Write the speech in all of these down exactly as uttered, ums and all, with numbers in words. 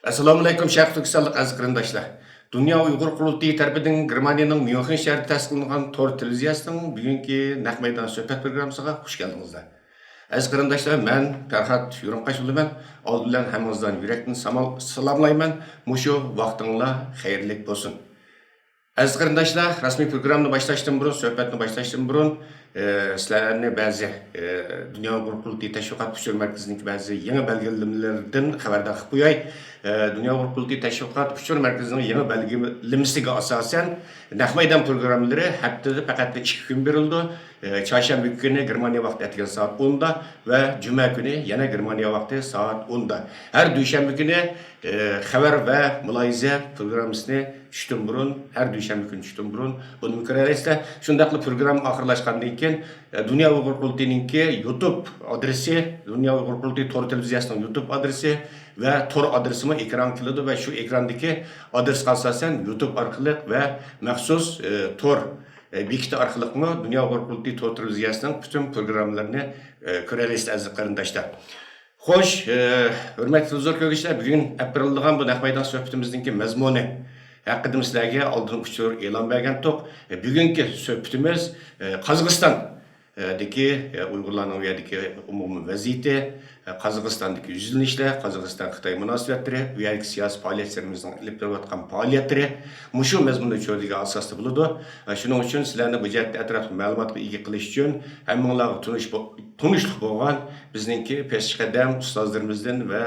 ئەسسالامۇئەلەيكۇم، شەرقىي تۈركىستانلىق ئەزىز قېرىنداشلار! دۇنيا ئۇيغۇر قۇرۇلتىيى تەرىپىدىن گېرمانىيەنىڭ ميۇنخېن شەھىرىدە تەسىس قىلىنغان تور تېلېۋىزىيەسىنىڭ بۈگۈنكى نەق مەيدان سۆھبەت پروگراممىسىغا خۇش كەلدىڭىزلەر. ئەزىز قېرىنداشلار، مەن پەرھات يۇرۇنقاش بولىمەن. ئالدى بىلەن ھەممىڭىزدىن يۈرەكتىن سامال-، سالاملايمەن. مۇشۇ ۋاقتىڭلار خەيرلىك بولسۇن. ئەزىز قېرىنداشلار، رەسمىي پروگراممىنى باشلاشتىن بۇرۇن، سۆھبەتنى باشلاشتىن بۇرۇن، ئە، سىلەرنى بەزى، ئە، دۇنيا ئۇيغۇر قۇرۇلتىيى تەشۋىقات ئۇچۇر مەركىزىنىڭكى بەزى يېڭى بەلگىلىمىلىرىدىن خەۋەردار قىلىپ قوياي. ئە، دۇنيا ئۇيغۇر قۇرۇلتىيى تەشۋىقات ئۇچۇر مەركىزىنىڭ يېڭى بەلگىلىمىسىگە ئاساسەن، نەق مەيدان پروگراممىلىرى ھەپتىدە پەقەتلا ئىككى كۈن بېرىلىدۇ. ئە، چارشەنبە كۈنى گېرمانىيە ۋاقتى ئەتىگەن سائەت ئوندا ۋە جۈمە كۈنى يەنە گېرمانىيە ۋاقتى سائەت ئوندا. ھەر دۈشەنبە كۈنى، ئە، خەۋەر ۋە مۇلاھىزە پروگراممىسىنى چۈشتىن بۇرۇن، ھەر دۈشەنبە كۈنى چۈشتىن بۇرۇن بۇنىمۇ كۆرەلەيسىلەر. شۇنداقلا پروگرامما ئاخىرلاشقاندىن كېيىن، ئە، دۇنيا ئۇيغۇر قۇرۇلتىيىنىڭكى يۇتۇب ئادرېسى، دۇنيا ئۇيغۇر قۇرۇلتىيى تور تېلېۋىزىيەسىنىڭ يۇتۇب ئادرېسى ۋە تور ئادرېسىمۇ ئېكرانغا كېلىدۇ ۋە شۇ ئېكراندىكى ئادرېسقا ئاساسەن يۇتۇب ئارقىلىق ۋە مەخسۇس، ئە، تور، ئە، بېكىتى ئارقىلىقمۇ دۇنيا ئۇيغۇر قۇرۇلتىيى تور تېلېۋىزىيەسىنىڭ پۈتۈن پروگراممىلىرىنى، ئە، كۆرەلەيسىلەر، ئەزىز قېرىنداشلار. خوش، ئە، ھۆرمەتلىك تېلېۋىزور كۆرگۈچىلەر، بۈگۈن ئېلىپ بېرىلىدىغان بۇ نەق مەيدان سۆھبىتىمىزنىڭكى مەزمۇنى ھەققىدە سىلەرگە ئالدىن ئۇچۇر ئېلان بەرگەنتۇق. ئە، بۈگۈنكى سۆھبىتىمىز، ئە، قازاقىستان دىكى، ئۇيغۇرلارنىڭ ئۇ يەردىكى ئومۇمىي ۋەزىيىتى، قازاقىستاندىكى يۈزلىنىشلەر، قازاقىستان-خىتاي مۇناسىۋەتلىرى، ئۇ يەردىكى سىياسىي پائالىيەتچىلىرىمىزنىڭ ئېلىپ بېرىۋاتقان پائالىيەتلىرى مۇشۇ مەزمۇننى چۆرىدىگەن ئاساستا بولىدۇ. شۇنىڭ ئۈچۈن سىلەرنى بۇ جەھەتتە ئەتراپلىق مەلۇماتقا ئىگە قىلىش ئۈچۈن ھەممىڭلارغا تونۇش بو-، تونۇشلۇق بولغان بىزنىڭكى پېشقەدەم ئۇستازلىرىمىزدىن ۋە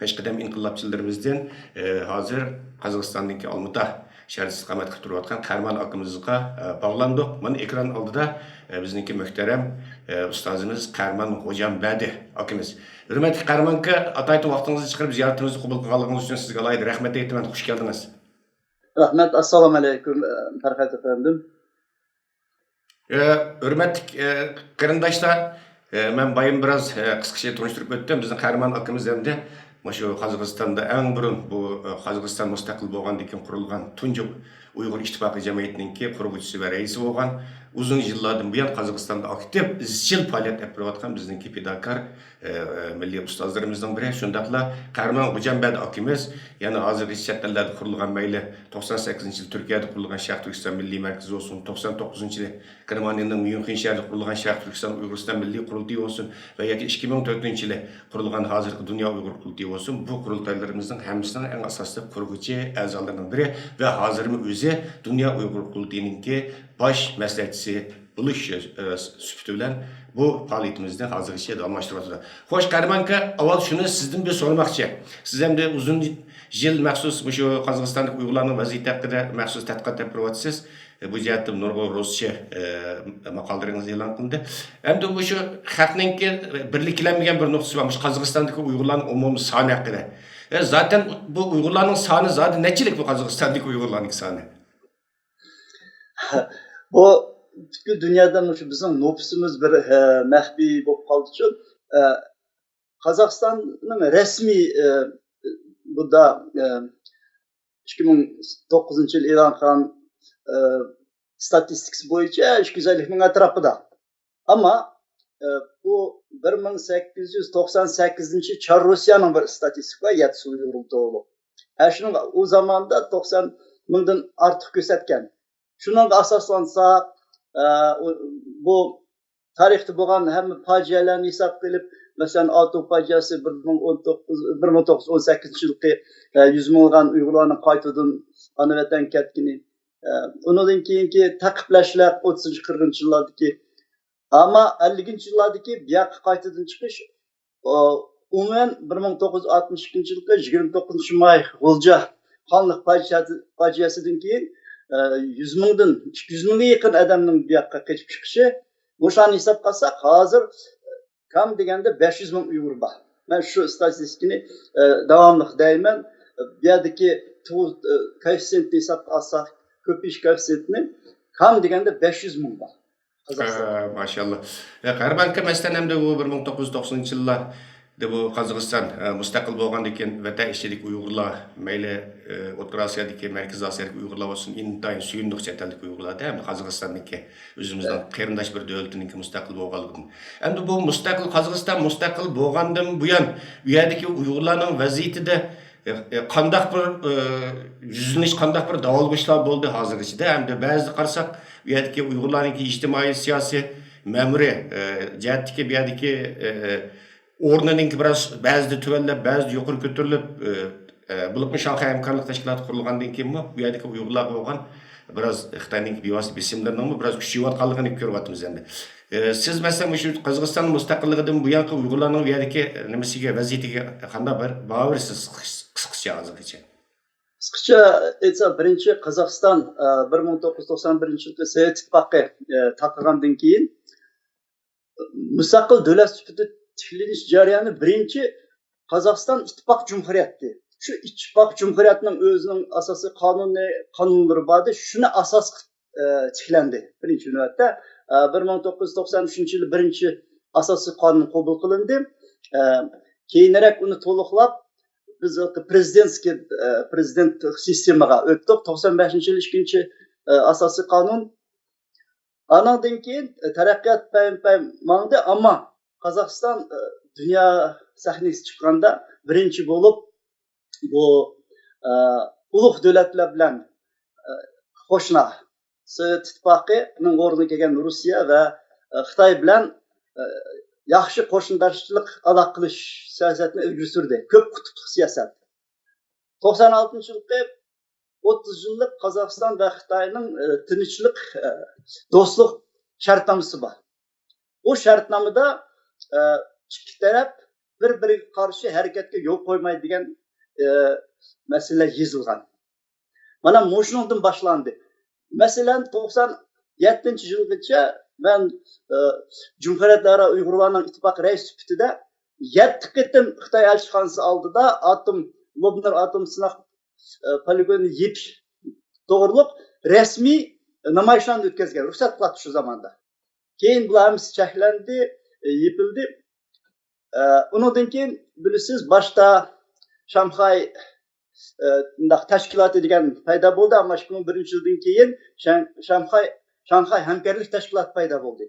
پېشقەدەم ئىنقىلابچىلىرىمىزدىن، ئە، ھازىر قازاقىستاندىكى ئالمۇتا شەھىرىدە ئىستىقامەت قىلىپ تۇرۇۋاتقان قەھرىمان ئاكىمىزغا، ئە، باغلاندۇق. مانا ئېكران ئالدىدا، ئە، بىزنىڭكى مۆھتەرەم، ئە، ئۇستازىمىز قەھرىمان غوجامبەدى ئاكىمىز. ھۆرمەتلىك قەھرىمان ئاكا، ئاتايتىن ۋاقتىڭىزنى چىقىرىپ زىيارىتىمىزنى قوبۇل قىلغانلىقىڭىز ئۈچۈن سىزگە ئالاھىدە رەھمەت ئېيتىمەن. خۇش كەلدىڭىز. رەھمەت، ئەسسالامۇ ئەلەيكۇم، ئە، پەرھات ئەپەندىم. ئە، ھۆرمەتلىك، ئە، قېرىنداشلار، ئە، مەن بايام بىراز، ئە، قىسقىچە تونۇشتۇرۇپ ئۆتتۈم. بىزنىڭ قەھرىمان ئاكىمىز ئەمدى مۇشۇ قازاقىستاندا ئەڭ بۇرۇن بۇ، ئە، قازاقىستان مۇستەقىل بولغاندىن كېيىن قۇرۇلغان تۇنجى ئۇيغۇر ئىتتىپاقى جەمئىيىتىنىڭكى قۇرغۇچىسى ۋە رەئىسى بولغان، ئۇزۇن يىللاردىن بۇيان قازاقىستاندا ئاكتىپ، ئىزچىل پائالىيەت ئېلىپ بېرىۋاتقان بىزنىڭكى پىداكار، ئە، ئە، مىللىي ئۇستازلىرىمىزنىڭ بىرى. شۇنداقلا قەھرىمان غوجامبەدى ئاكىمىز يەنە ھازىرغىچە چەت ئەللەردە قۇرۇلغان، مەيلى توقسان سەككىزىنچى يىلى تۈركىيەدە قۇرۇلغان شەرقىي تۈركىستان مىللىي مەركىزى بولسۇن، توقسان توققۇزىنچى يىلى گېرمانىيەنىڭ ميۇنخېن شەھىرىدە قۇرۇلغان شەرقىي تۈركىستان ئۇيغۇرىستان مىللىي قۇرۇلتىيى بولسۇن ۋە ياكى ئىككى مىڭ تۆتىنچى يىلى قۇرۇلغان ھازىرقى دۇنيا ئۇيغۇر قۇرۇلتىيى بولسۇن، بۇ قۇرۇلتايلىرىمىزنىڭ ھەممىسىنىڭ ئەڭ ئاساسلىق قۇرغۇچى ئەزالىرىنىڭ بىرى ۋە ھازىرمۇ ئۆزى دۇنيا ئۇيغۇر قۇرۇلتىيىنىڭكى باش مەسلىھەتچىسى بولۇش، ئە، سۈپىتى بىلەن بۇ پائالىيىتىمىزنى ھازىرغىچە داۋاملاشتۇرۇۋاتىدۇ. خوش، قەھرىمان ئاكا، ئاۋۋال شۇنى سىزدىن بىر سورىماقچى. سىز ئەمدى ئۇزۇن يىل مەخسۇس مۇشۇ قازاقىستاندىكى ئۇيغۇرلارنىڭ ۋەزىيىتى ھەققىدە مەخسۇس تەتقىقات ئېلىپ بېرىۋاتىسىز. بۇ جەھەتتە نۇرغۇن رۇسچە، ئە، ماقالىلىرىڭىز ئېلان قىلىندى. ئەمدى مۇشۇ خەقنىڭكى بىرلىكلەنمىگەن بىر نۇقتىسى بار، مۇشۇ قازاقىستاندىكى ئۇيغۇرلارنىڭ ئومۇمىي سانى ھەققىدە. ئە، زاتەن بۇ ئۇيغۇرلارنىڭ سانى زادى نەچچىلىك بۇ قازاقىستاندىكى ئۇيغۇرلارنىڭكى سانى؟ بۇ پۈتكۈل دۇنيادا مۇشۇ بىزنىڭ نوپۇسىمىز بىر، ئە، مەخپىي بولۇپ قالدىچۇ. ئە، قازاقىستاننىڭ رەسمىي، ئە، بۇدا، ئە، ئىككى مىڭ توققۇزىنچى يىل ئېلان قىلغان، ئە، ستاتىستىكىسى بويىچە ئىككى يۈز ئەللىك مىڭ ئەتراپىدا. ئەمما، ئە، بۇ بىر مىڭ سەككىز يۈز توقسان سەككىزىنچى چار روسىيەنىڭ بىر ستاتىستىكىسى بار، يەتتە سۇ يورۇلدى. ئە، شۇنىڭ ئۇ زاماندا توقسان مىڭدىن ئارتۇق كۆرسەتكەن. شۇنىڭغا ئاساسلانسا، ئە، ئۇ، بۇ تارىختا بولغان ھەممە پاجىئەلەرنى ھېسابقا ئېلىپ، مەسىلەن، ئاتۇ پاجىئەسى بىر مىڭ ئون توققۇز، بىر مىڭ توققۇز يۈز ئون سەككىزىنچى يىلقى، ئە، يۈز مىڭلىغان ئۇيغۇرلارنىڭ قايتىدىن ئانا ۋەتەنگە كەتكىنى، ئە، ئۇنىڭدىن كېيىنكى تەقىبلەشلەر ئوتتۇزىنچى، قىرىقىنچى يىللاردىكى، ئەمما ئەللىكىنچى يىللاردىكى بۇ ياققا قايتىدىن چىقىش، ئۇ، ئومۇمەن، بىر مىڭ توققۇز يۈز ئاتمىش ئىككىنچى يىلقى يىگىرمە توققۇزىنچى ماي غۇلجا قانلىق پاجىئە-، پاجىئەسىدىن كېيىن، ئە، يۈز مىڭدىن ئىككى يۈز مىڭغا يېقىن ئادەمنىڭ بۇ ياققا قېچىپ چىقىشى، مۇشۇلارنى ھېسابقا ئالساق، ھازىر كەم دېگەندە بەش يۈز مىڭ ئۇيغۇر بار. مەن شۇ ئىستاتىستىكىنى، ئە، داۋاملىق دەيمەن. بۇ يەردىكى تۇغۇت، ئە، كوئېففىتسېنتنى ھېسابقا ئالساق، كۆپىيىش كوئېففىتسېنتىنى كەم دېگەندە بەش يۈز مىڭ بار قازاقىستاندا. ھە، ماشاللا. ھە، قەھرىمان ئاكا، مەسىلەن، ئەمدى بۇ بىر مىڭ توققۇز يۈز توقسىنىنچى يىللار دە بۇ قازاقىستان، ئە، مۇستەقىل بولغاندىن كېيىن ۋەتەن ئىچىدىكى ئۇيغۇرلار، مەيلى، ئە، ئوتتۇرا ئاسىيادىكى، مەركىزىي ئاسىيادىكى ئۇيغۇرلار بولسۇن، ئىنتايىن سۆيۈندۇق چەت ئەلدىكى ئۇيغۇرلاردا، ھەم قازاقىستاندىكى ئۆزىمىزنىڭ قېرىنداش بىر دۆلىتىنىڭكى مۇستەقىل بولغانلىقىدىن. ئەمدى بۇ مۇستەقىل، قازاقىستان مۇستەقىل بولغاندىن بۇيان، ئۇ يەردىكى ئۇيغۇرلارنىڭ ۋەزىيىتىدە ئە، ئە، قانداق بىر، ئە، يۈزلىنىش، قانداق بىر داۋالغۇشلار بولدى ھازىرغىچىدە؟ ھەمدە بەزىدە قارىساق، بۇ يەردىكى ئۇيغۇرلارنىڭكى ئىجتىمائىي، سىياسىي، مەمۇرىي، ئە، جەھەتتىكى بۇ يەردىكى، ئە، ئورنىنىڭكى بىراز بەزىدە تۆۋەنلەپ، بەزىدە يۇقىرى كۆتۈرۈلۈپ، ئە، ئە، بولۇپمۇ شاڭخەي ھەمكارلىق تەشكىلاتى قۇرۇلغاندىن كېيىنمۇ بۇ يەردىكى ئۇيغۇرلارغا بولغان بىراز خىتاينىڭ بىۋاسىتە بېسىملىرىنىڭمۇ بىراز كۈچىيىۋاتقانلىقىنى كۆرۈۋاتىمىز ئەمدى. ئە، سىز، مەسىلەن، مۇشۇ قازاقىستان مۇستەقىللىقىدىن بۇيانقى ئۇيغۇرلارنىڭ بۇ يەردىكى، ئە، نېمىسىگە، ۋەزىيىتىگە قانداق بىر باھا بېرىسىز؟ قىس-، قىسقىچە ھازىرغىچە. قىسقىچە ئېيتسا، بىرىنچى قازاقىستان، ئە، بىر مىڭ توققۇز يۈز توقسان بىرىنچى يىلقى سوۋېت ئىتتىپاقى، ئە، تارقىغاندىن كېيىن مۇستەقىل دۆلەت سۈپىتىدە تىكلىنىش جەريانى بىرىنچى قازاقىستان ئىتتىپاق جۇمھۇرىيەتتى. شۇ ئىتتىپاق جۇمھۇرىيەتنىڭ ئۆزىنىڭ ئاساسىي قانۇنى، قانۇنلىرى بار ئىدى. شۇنى ئاساس قىلىپ، ئە، تىكلەندى. بىرىنچى نۆۋەتتە، ئە، بىر مىڭ توققۇز يۈز توقسان ئۈچىنچى يىلى بىرىنچى ئاساسىي قانۇن قوبۇل قىلىندى. ئە، كېيىنرەك ئۇنى تولۇقلاپ، بىز پرېزىدېنتسكىي، ئە، پرېزىدېنت سىستېمىغا ئۆتتۇق. توقسان بەشىنچى يىلى ئىككىنچى، ئە، ئاساسىي قانۇن. ئانىڭدىن كېيىن، ئە، تەرەققىيات پەيمپەيم ماڭدى، ئەمما قازاقىستان، ئە، دۇنيا سەھنىسىگە چىققاندا بىرىنچى بولۇپ بۇ، ئە، ئۇلۇغ دۆلەتلەر بىلەن، ئە، قوشنا سوۋېت ئىتتىپاقىنىڭ ئورنىغا كەلگەن روسىيە ۋە، ئە، خىتاي بىلەن، ئە، ياخشى قوشنىداشچىلىق ئالاقە قىلىش سىياسەتنى ئىلگىرى سۈردى. كۆپ قۇتۇپلۇق سىياسەت. توقسان ئالتىنچى يىلقى ئوتتۇز يىللىق قازاقىستان ۋە خىتاينىڭ، ئە، تىنچلىق، ئە، دوستلۇق شەرتنامىسى بار. بۇ شەرتنامىدا، ئە، ئىككى تەرەپ بىر-بىرىگە قارشى ھەرىكەتكە يول قويمايدۇ دېگەن، ئە، مەسىلە يېزىلغان. مانا مۇشۇنىڭدىن باشلاندى. مەسىلەن، توقسان يەتتىنچى يىلغىچە مەن، ئە، جۇمھۇرىيەتلەرئارا ئۇيغۇرلارنىڭ ئىتتىپاقى رەئىسى سۈپىتىدە يەتتە قېتىم خىتاي ئەلچىخانىسى ئالدىدا ئاتوم، لوبنور ئاتوم سىناق، ئە، پولىگونىنى يېپىش توغرۇلۇق رەسمىي نامايىشلارنى ئۆتكۈزگەن، رۇخسەت قىلاتتى شۇ زاماندا. كېيىن بۇلار ھەممىسى چەكلەندى، ئە، يېپىلدى. ئە، ئۇنىڭدىن كېيىن بىلىسىز، باشتا شاڭخەي، ئە، مۇنداق تەشكىلاتى دېگەن پەيدا بولدى، ئەمما ئىككى مىڭ بىرىنچى يىلدىن كېيىن شاڭ-، شاڭخەي، شاڭخەي ھەمكارلىق تەشكىلاتى پەيدا بولدى.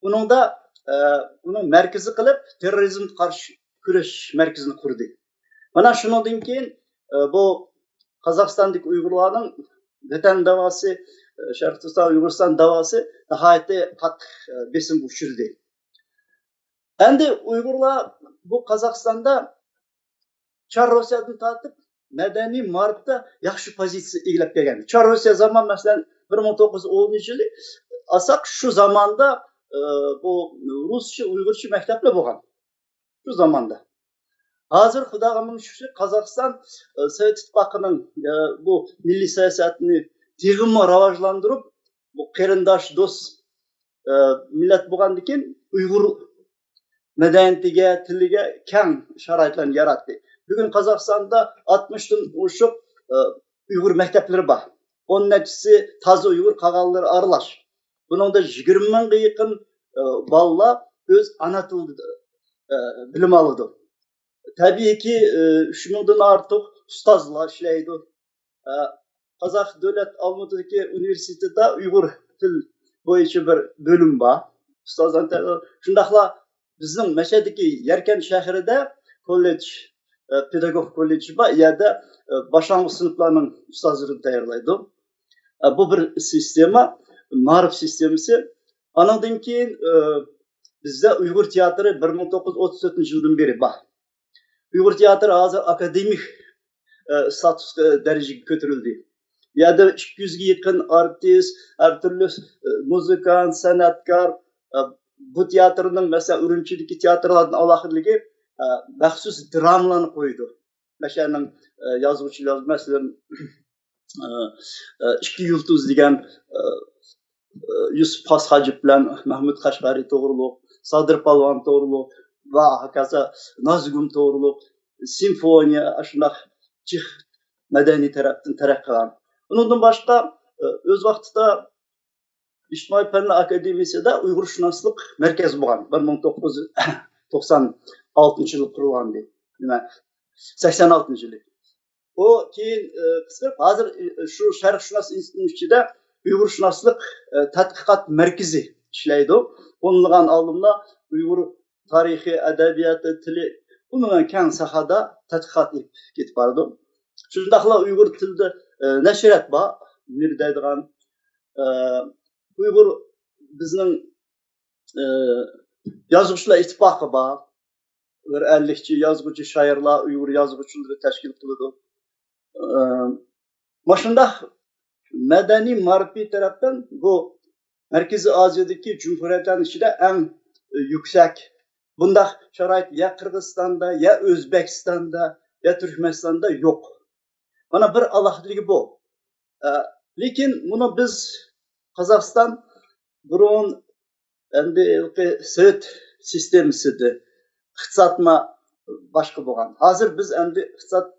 ئۇنىڭدا، ئە، ئۇنىڭ مەركىزى قىلىپ تېررورىزمغا قارشى كۈرەش مەركىزىنى قۇردى. مانا شۇنىڭدىن كېيىن، ئە، بۇ قازاقىستاندىكى ئۇيغۇرلارنىڭ ۋەتەن داۋاسى، ئە، شەرقىي تۈركىستان، ئۇيغۇرىستان داۋاسى ناھايىتى قاتتىق، ئە، بېسىمغا ئۇچرىدى. ئەمدى ئۇيغۇرلار بۇ قازاقىستاندا چار روسىيەدىن تارتىپ مەدەنىي مائارىپتا ياخشى پوزىتسىيە ئىگىلەپ كەلگەن. چار روسىيە زامان، مەسىلەن، بىر مىڭ توققۇز يۈز ئونىنچى يىلى ئالساق، شۇ زاماندا، ئە، بۇ رۇسچە، ئۇيغۇرچە مەكتەپلەر بولغان. شۇ زاماندا. ھازىر خۇداغا مىڭ شۈكرى، قازاقىستان، ئە، سوۋېت ئىتتىپاقىنىڭ، ئە، بۇ مىللىي سىياسەتنى تېخىمۇ راۋاجلاندۇرۇپ، بۇ قېرىنداش، دوست، ئە، مىللەت بولغاندىكىن ئۇيغۇر مەدەنىيىتىگە، تىلىگە كەڭ شارائىتلارنى ياراتتى. بۈگۈن قازاقىستاندا ئاتمىشتىن ئوشۇق، ئە، ئۇيغۇر مەكتەپلىرى بار. ئون نەچچىسى تازا ئۇيغۇر، قالغانلىرى ئارىلاش. بۇنىڭدا يىگىرمە مىڭغا يېقىن، ئە، بالىلار ئۆز ئانا تىلىدا، ئە، بىلىم ئالىدۇ. تەبىئىيكى، ئە، ئۈچ مىڭدىن ئارتۇق ئۇستازلار ئىشلەيدۇ. ئە، قازاق دۆلەت ئالمۇتىدىكى ئۇنىۋېرسىتېتتا ئۇيغۇر تىل بويىچە بىر بۆلۈم بار. ئۇستازلارنى تەييارلايدۇ. شۇنداقلا بىزنىڭ مەشەدىكى يەركەنت شەھىرىدە كوللېج، ئە، پېداگوگ كوللېجى بار. ئۇ يەردە، ئە، باشلانغۇچ سىنىپلارنىڭ ئۇستازلىرىنى تەييارلايدۇ. ئە، بۇ بىر سىستېما، مائارىپ سىستېمىسى. ئانىڭدىن كېيىن، ئە، بىزدە ئۇيغۇر تىياتىرى بىر مىڭ توققۇز يۈز ئوتتۇز تۆتىنچى يىلدىن بېرى بار. ئۇيغۇر تىياتىرى ھازىر ئاكادېمىك، ئە، ستاتۇسقا، دەرىجىگە كۆتۈرۈلدى. بۇ يەردە ئىككى يۈزگە يېقىن ئارتىس، ھەر تۈرلۈك، ئە، مۇزىكانت، سەنئەتكار، ئە، بۇ تىياتىرنىڭ، مەسىلەن، ئۈرۈمچىدىكى تىياتىرلاردىن ئالاھىدىلىكى، ئە، مەخسۇس درامىلارنى قويىدۇ. مەشەنىڭ، ئە، يازغۇچىلار، مەسىلەن، ئە، ئە، ئىككى يۇلتۇز دېگەن، ئە، ئە، يۈسۈپ خاس ھاجىپ بىلەن مەھمۇد قەشقەرى توغرۇلۇق، سادىر پالۋان توغرۇلۇق ۋە ھاكازا نازگۈل توغرۇلۇق سىمفونىيە، ئاشۇنداق جىق مەدەنىي تەرەپتىن تەرەققىي قىلغان. ئۇنىڭدىن باشقا، ئە، ئۆز ۋاقتىدا ئىجتىمائىي پەنلەر ئاكادېمىيىسىدا ئۇيغۇرشۇناسلىق مەركەزى بولغان، بىر مىڭ توققۇز يۈز توقسان ئالتىنچى يىلى قۇرۇلغانىدى. نېمە، سەكسەن ئالتىنچى يىلى. ئۇ كېيىن، ئى، قىسقىرىپ، ھازىر، ئى، شۇ شەرقشۇناس ئىنستىتۇتىنىڭ ئىچىدە ئۇيغۇرشۇناسلىق، ئى، تەتقىقات مەركىزى ئىشلەيدۇ. ئونلىغان ئالىملار ئۇيغۇر تارىخى، ئەدەبىياتى، تىلى، ئۇنىڭ كەڭ ساھەدە تەتقىقات ئېلىپ كېتىپ بارىدۇ. شۇنداقلا ئۇيغۇر تىلىدا، ئە، نەشرىيات بار، مىر دەيدىغان، ئە، ئۇيغۇر بىزنىڭ، ئە، يازغۇچىلار ئىتتىپاقى بار. بىر ئەللىكچە يازغۇچى شائىرلار، ئۇيغۇر يازغۇچىلىرى تەشكىل قىلىدۇ. ئە، مۇشۇنداق مەدەنىي مائارىپىي تەرەپتىن بۇ مەركىزىي ئازىيادىكى جۇمھۇرىيەتلەرنىڭ ئىچىدە ئەڭ، ئە، يۈكسەك. بۇنداق شارائىت يا قىرغىزىستاندا، يا ئۆزبېكىستاندا، يا تۈركمەنىستاندا يوق. مانا بىر ئالاھىدىلىكى بۇ. ئە، لېكىن بۇنى بىز قازاقىستان بۇرۇن ئەمدى ھېلىقى سوۋېت سىستېمىسىدە ئىقتىسادما باشقا بولغان. ھازىر بىز ئەمدى ئىقتىساد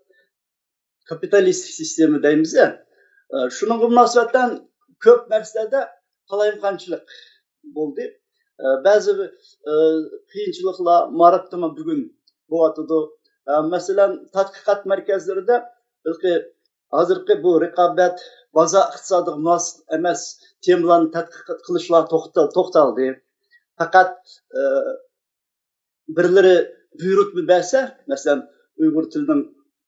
كاپىتالىستىك سىستېما دەيمىز يا. ئە، شۇنىڭغا مۇناسىۋەتەن كۆپ نەرسىلەردە قالايمىقانچىلىق بولدى. ئە، بەزى، ئە، قىيىنچىلىقلار مائارىپتىمۇ بۈگۈن بولۇۋاتىدۇ. ئە، مەسىلەن، تەتقىقات مەركەزلىرىدە ھېلىقى ھازىرقى بۇ رىقابەت، بازار ئىقتىسادىغا مۇناسىپ ئەمەس تېمىلارنى تەتقىق قىلىشلار توختا-، توختالدى. پەقەت، ئە، بىرلىرى بۇيرۇتما بەرسە، مەسىلەن، ئۇيغۇر تىلىنىڭ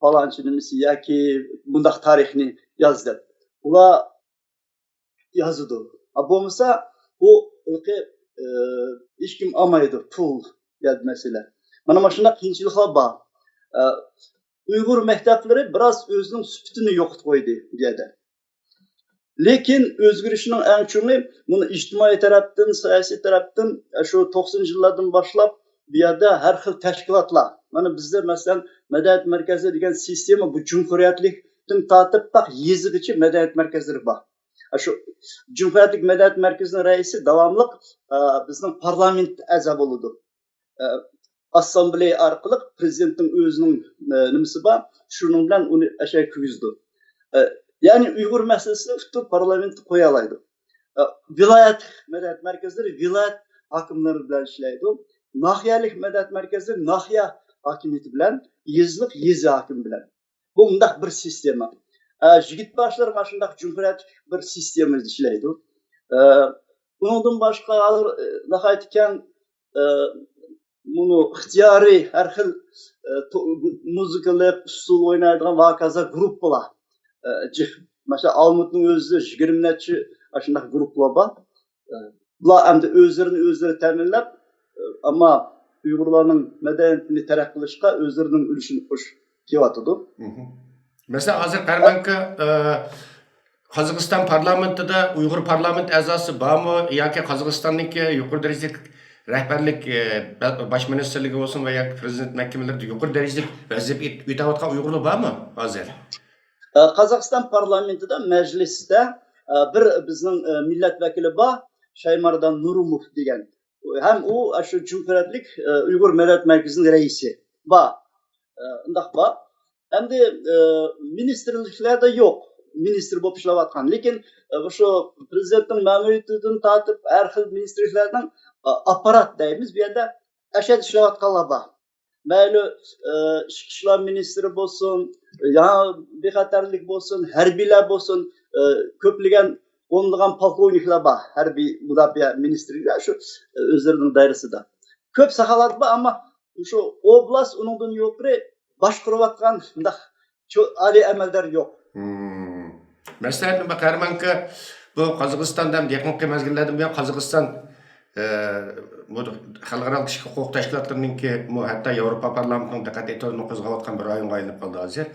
پالانچە نېمىسى ياكى مۇنداق تارىخنى ياز دەپ، ئۇلار يازىدۇ. ئا، بولمىسا، ئۇ ھېلىقى، ئە، ھېچكىم ئالمايدۇ، پۇل يا مەسىلە. مانا، مانا شۇنداق قىيىنچىلىقلار بار. ئە، ئۇيغۇر مەكتەپلىرى بىراز ئۆزىنىڭ سۈپىتىنى يوقىتىپ قويدى بۇ يەردە. لېكىن ئۆزگىرىشنىڭ ئەڭ چوڭى، بۇنى ئىجتىمائىي تەرەپتىن، سىياسىي تەرەپتىن، ئە، شۇ توقسىنىنچى يىللاردىن باشلاپ بۇ يەردە ھەر خىل تەشكىلاتلار، مانا بىزدە مەسىلەن مەدەنىيەت مەركەزى دېگەن سىستېما بۇ جۇمھۇرىيەتلىكتىن تارتىپ تاق يېزىغىچە مەدەنىيەت مەركەزلىرى بار. ئە، شۇ جۇمھۇرىيەتلىك مەدەنىيەت مەركىزىنىڭ رەئىسى داۋاملىق، ئە، بىزنىڭ پارلامېنت ئەزا بولىدۇ. ئە، ئاسسامبلېيە ئارقىلىق پرېزىدېنتنىڭ ئۆزىنىڭ، ئە، نېمىسى بار، شۇنىڭ بىلەن ئۇنى ئەشەگە كىرگۈزىدۇ. ئە، يەنى ئۇيغۇر مەسىلىسىنى پۈتۈن پارلامېنتتا قويالايدۇ. ئە، ۋىلايەت مەدەنىيەت مەركەزلىرى ۋىلايەت ھاكىملىرى بىلەن ئىشلەيدۇ. ناھىيەلىك مەدەنىيەت مەركەزلىرى ناھىيە ھاكىمىيىتى بىلەن، يېزىلىق يېزا ھاكىمى بىلەن. بۇ مۇنداق بىر سىستېما. ئە، يىگىت باشلىرى مانا شۇنداق جۇمھۇرىيەتلىك بىر سىستېمىدا ئىشلەيدۇ. ئە، ئۇنىڭدىن باشقا ھازىر، ئە، ناھايىتى كەڭ، ئە، مۇنۇ ئىختىيارىي ھەر خىل، ئە، تو-، مۇزىكىلىق، ئۇسسۇل ئوينايدىغان ۋە ھاكازا گۇرۇپپىلار، ئە، جىق. مەسىلەن، ئالمۇتنىڭ ئۆزىدە يىگىرمە نەچچە ئاشۇنداق گۇرۇپپىلار بار. ئە، بۇلار ئەمدى ئۆزلىرىنى ئۆزلىرى تەمىنلەپ، ئە، ئەمما ئۇيغۇرلارنىڭ مەدەنىيىتىنى تەرەققىي قىلىشقا ئۆزلىرىنىڭ ئۈلۈشىنى قوشۇپ كېلىۋاتىدۇ. مھم. مەسىلەن، ھازىر قەھرىمانكا، ئە، قازاقىستان پارلامېنتىدا ئۇيغۇر پارلامېنت ئەزاسى بارمۇ ياكى قازاقىستاننىڭكى يۇقىرى دەرىجىلىك رەھبەرلىك، ئە، باش مىنىستىرلىكى بولسۇن ۋە ياكى پرېزىدېنت مەھكىمىلىرىدە يۇقىرى دەرىجىلىك ۋەزىپە ئۆتەۋاتقان ئۇيغۇرلار بارمۇ ھازىر؟ ئە، قازاقىستان پارلامېنتىدا، مەجلىستە، ئە، بىر بىزنىڭ، ئە، مىللەت ۋەكىلى بار، شايماردان نۇرۇموف دېگەن. ھەم ئۇ، ئە، شۇ جۇمھۇرىيەتلىك، ئە، ئۇيغۇر مەدەنىيەت مەركىزىنىڭ رەئىسى بار. ئە، ئۇنداق بار. ئەمدى، ئە، مىنىستىرلىكلەردە يوق، مىنىستىر بولۇپ ئىشلەۋاتقان. لېكىن، ئە، شۇ پرېزىدېنتنىڭ مەمۇرىيىتىدىن تارتىپ ھەر خىل مىنىستىرلىكلەرنىڭ، ئە، ئاپپارات دەيمىز، بۇ يەردە ئەشەدە ئىشلەۋاتقانلار بار. مەيلى، ئى، ئىچكى ئىشلار مىنىستىرى بولسۇن، يا بىخەتەرلىك بولسۇن، ھەربىيلەر بولسۇن، ئى، كۆپلىگەن ئونلىغان پولكوۋنىكلار بار، ھەربىي مۇداپىئە مىنىستىرلىكلەر شۇ، ئى، ئۆزلىرىنىڭ دائىرىسىدا. كۆپ ساھەلەر بار، ئەمما شۇ ئوبلاست، ئۇنىڭدىن يۇقىرى باشقۇرۇۋاتقان مۇنداق شۇ ئالىي ئەمەلدار يوق. مم. مەسىلەن، قەھرىمانكا، بۇ قازاقىستاندا ھەم يېقىنقى مەزگىللەردىن بۇيان قازاقىستان، ئە، بۇ خەلقئارا كىشىلىك ھوقۇق تەشكىلاتلىرىنىڭكى، بۇ ھەتتا ياۋروپا پارلامېنتىنىڭ دىققەت ئېتىبارىنى قوزغاۋاتقان بىر رايونغا ئايلىنىپ قالدى ھازىر.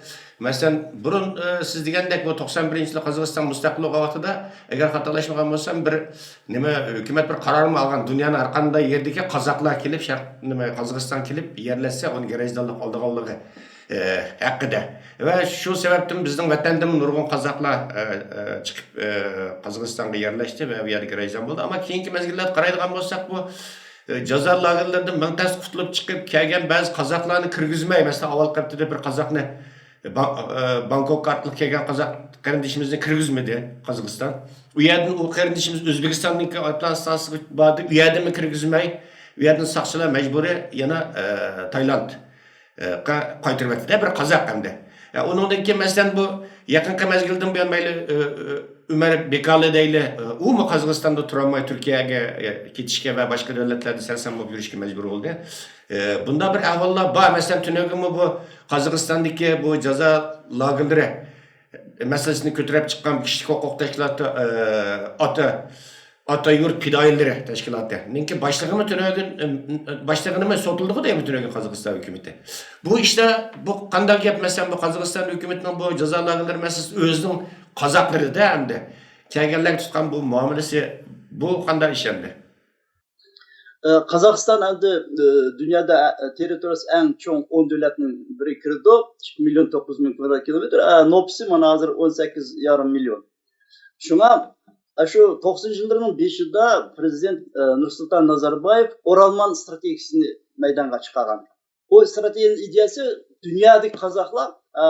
مەسىلەن، بۇرۇن، ئە، سىز دېگەندەك، بۇ توقسان بىرىنچى يىلى قازاقىستان مۇستەقىل بولغان ۋاقتىدا، ئەگەر خاتالاشمىغان بولسام، بىر نېمە، ھۆكۈمەت بىر قارارمۇ ئالغان، دۇنيانىڭ ھەر قانداق يېرىدىكى قازاقلار كېلىپ، شەرق، نېمە، قازاقىستان كېلىپ يەرلەشسە، ئۇنى گىرەجدانلىق ئالىدىغانلىقى، ئە، ھەققىدە. ۋە شۇ سەۋەبتىن بىزنىڭ ۋەتەندىمۇ نۇرغۇن قازاقلار، ئە، ئە، چىقىپ، ئە، قازاقىستانغا يەرلەشتى ۋە بۇ يەردە گىرەجدان بولدى. ئەمما كېيىنكى مەزگىللەردە قارايدىغان بولساق، بۇ، ئە، جازا لاگېرلىرىدىن مىڭ تەس قۇتۇلۇپ چىقىپ كەلگەن بەزى قازاقلارنى كىرگۈزمەي، مەسىلەن، ئاۋۋال قەپتىدە بىر قازاقنى، ئە، بان-، ئە، بانكوك ئارقىلىق كەلگەن قازاق قېرىندىشىمىزنى كىرگۈزمىدى قازاقىستان. ئۇ يەردىن ئۇ قېرىندىشىمىز ئۆزبېكىستاننىڭكى ئايروپىلان ئىستانسىسىغا باردى، ئۇ يەردىنمۇ كىرگۈزمەي، ئۇ يەردىن ساقچىلار مەجبۇرىي يەنە، ئە، تايلاند، ئە، قا-، قايتۇرۇۋەتتى-دە، بىر قازاق ئەمدى. ھە، ئۇنىڭدىن كېيىن، مەسىلەن، بۇ يېقىنقى مەزگىلدىن بۇيان مەيلى، ئۆ، ئۆ، ئۆمەر بىكالى دەيلى، ئۆ، ئۇمۇ قازاقىستاندا تۇرالماي تۈركىيەگە، ئە، كېتىشكە ۋە باشقا دۆلەتلەردە سەرسان بولۇپ يۈرۈشكە مەجبۇر بولدى. ئە، بۇنداق بىر ئەھۋاللار بار. مەسىلەن، تۈنۈگۈنمۇ بۇ قازاقىستاندىكى بۇ جازا لاگېرلىرى مەسىلىسىنى كۆتۈرۈپ چىققان كىشىلىك ھوقۇق تەشكىلاتى، ئە، ئاتا ئاتا يۇرت پىدائىيلىرى تەشكىلاتىنىڭكى باشلىقىمۇ تۈنۈگۈن، باشلىقىنىمۇ سوتلىدىغۇ دەيمۇ تۈنۈگۈن قازاقىستان ھۆكۈمىتى. بۇ ئىشتا بۇ قانداق گەپ؟ مەسىلەن، بۇ قازاقىستان ھۆكۈمىتىنىڭ بۇ جازا لاگېرلىرى مەسىلىسى ئۆزىنىڭ قازاقلىرىدا ئەمدى كەلگەنلەرگە تۇتقان بۇ مۇئامىلىسى، بۇ قانداق ئىش ئەمدى؟ ئە، قازاقىستان ئەمدى، ئە، دۇنيادا، ئە، تېررىتورىيەسى ئەڭ چوڭ ئون دۆلەتنىڭ بىرىگە كىرىدۇ. ئىككى مىليون توققۇز يۈز مىڭ كىلومېتىر. ئە، نوپۇسى مانا ھازىر ئون سەككىز يېرىم مىليون. شۇڭا، ئە، شۇ توقسىنىنچى يىللىرىنىڭ بېشىدا پرېزىدېنت، ئە، نۇرسۇلتان نازاربايېف ئورالمان ئىستراتېگىيىسىنى مەيدانغا چىقارغان. بۇ ئىستراتېگىيىنىڭ ئىدىيەسى دۇنيادىكى قازاقلار، ئە،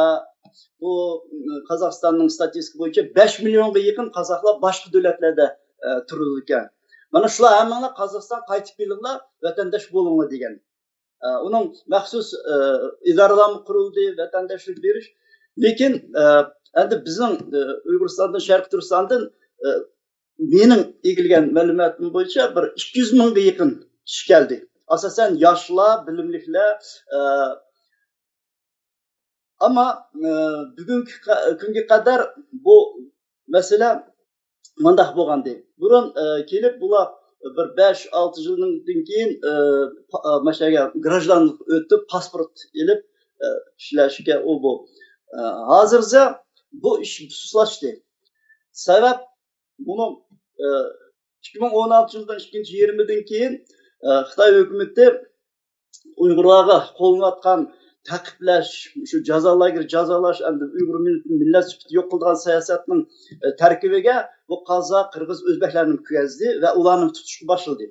بۇ، ئىم، قازاقىستاننىڭ ستاتىستىكا بويىچە بەش مىليونغا يېقىن قازاقلار باشقا دۆلەتلەردە، ئە، تۇرىدىكەن. مانا شۇلار ھەممىڭلار قازاقىستانغا قايتىپ كېلىڭلار، ۋەتەنداش بولۇڭلار دېگەن. ئە، ئۇنىڭ مەخسۇس، ئە، ئىدارىلارمۇ قۇرۇلدى، ۋەتەنداشلىق بېرىش. لېكىن، ئە، ئەمدى بىزنىڭ، ئە، ئۇيغۇرىستاندىن، شەرقىي تۈركىستاندىن، ئە، مېنىڭ ئىگىلىگەن مەلۇماتىم بويىچە بىر ئىككى يۈز مىڭغا يېقىن كىشى كەلدى. ئاساسەن ياشلار، بىلىملىكلەر، ئە، ئەمما، ئە، بۈگۈنكى قە-، كۈنگە قەدەر بۇ مەسىلە مۇنداق بولغانىدى. بۇرۇن، ئە، كېلىپ بۇلار بىر بەش، ئالتە يىلدىن كېيىن، ئە، پا-، ئە، ماشۇ يەرگە گراژدانلىق ئۆتۈپ، پاسپورت ئېلىپ، ئە، ئىشلەشكە ئۇ بۇ. ئە، ھازىرزە بۇ ئىش سۇسلاشتى. سەۋەب بۇنىڭ، ئە، ئىككى مىڭ ئون ئالتىنچى يىلنىڭ ئىككىنچى يېرىمىدىن كېيىن، ئە، خىتاي ھۆكۈمىتى ئۇيغۇرلارغا قوللىنىۋاتقان تەقىبلەش، شۇ جازا لاگېرى جازالاش، ئەمدى ئۇيغۇر مىللىتىنى مىللەت سۈپىتى يوق قىلىدىغان سىياسەتنىڭ، ئە، تەركىبىگە بۇ قازاق، قىرغىز، ئۆزبەكلەرنى كىرگۈزدى ۋە ئۇلارنى تۇتۇشقا باشلىدى.